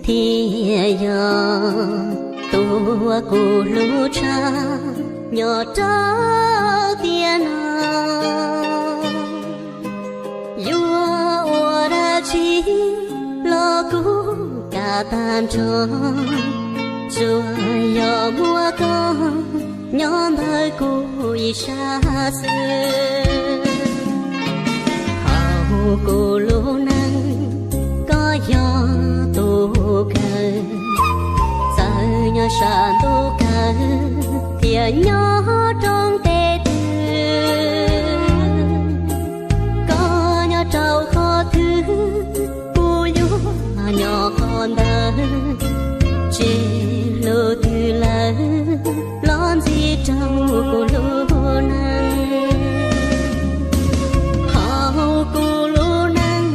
Thiaj yog tus uas kuv hlub tshaj nyob rau tiam no. Yuav ua dab tsi los kuv kam tag nrho, tsuas yog muaj koj nyob ntawm kuv ib sab xwb. Hauv kuv lub neej, koj yog tus kawg, txawm nyob sab ntuj kawg thiab nyob rau ntiaj teb twg, koj nyob rau qhov twg, kuv yuav nyob qhov ntawd, tsis lub twg lawm los ntxiv rau kuv lub neej. Hauv kuv lub neej,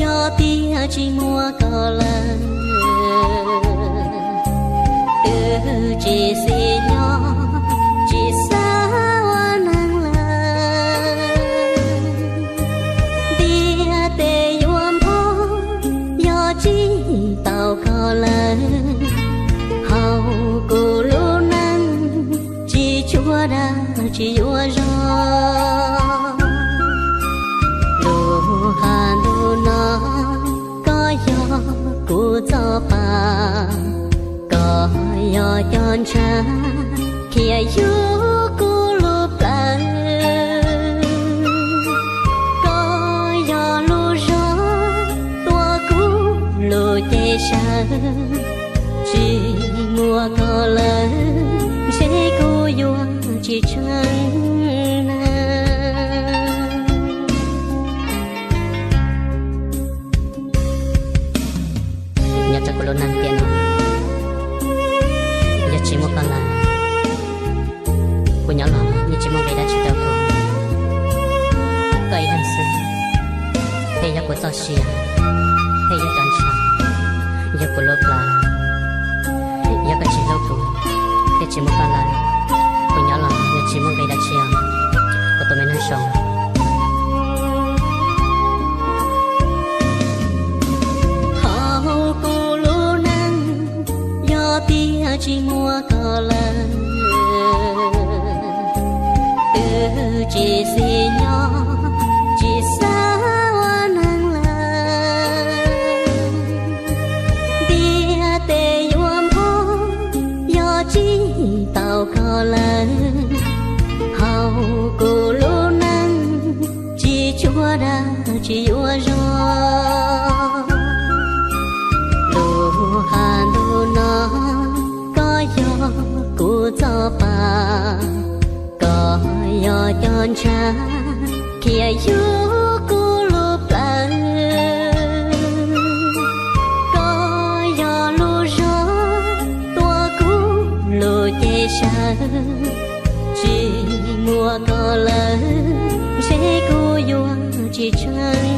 yog tias tsis muaj koj lawm, twb tsis xis nyob, tsis xav ua neeg lawm. Ntiaj teb yuav npog, yog tsis tau koj lawm, hauv kuv lub neej tsis tshua dag tsis yuav zog. Lub qab ntuj no, koj yog kuv txoj pa, koj yog cov ntshav khiav yug kuv lub plawv, koj yog lub zog tuav kuv lub cev saw. Tsis muaj koj lawm, ntshe kuv yuav tsis tsheej neeg. Nyob rau kuv lub neej tiam no, yog tsis muaj koj lawm, kuv nyob los yeej tsis muaj nqis dab tsi rau kuv. Koj ib leeg xwb thiaj yog kuv txoj sia, thiaj yog cov ntshav, yog kuv lub plawv. Yog koj tsis hlub kuv, thiaj tsis muaj koj lawm, kuv nyob los yeej tsis muaj nqis dab tsi os, kuv tus me neeg zoo. Hauv kuv lub neej, yog tias tsis muaj koj lawm, twb tsis xis nyob, tsis xav ua neeg lawm. Ntiaj teb yuav npog, yog tsis tau koj lawm, hauv kuv lub neej tsis tshua dag tsis yuav zog. Lub qab ntuj no, koj yog kuv txoj pa, koj yog cov ntshav khiav yug kuv lub plawv, koj yog lub zog tuav kuv lub cev saw. Tsis muaj koj lawm, ntshe kuv yuav tsis tsheej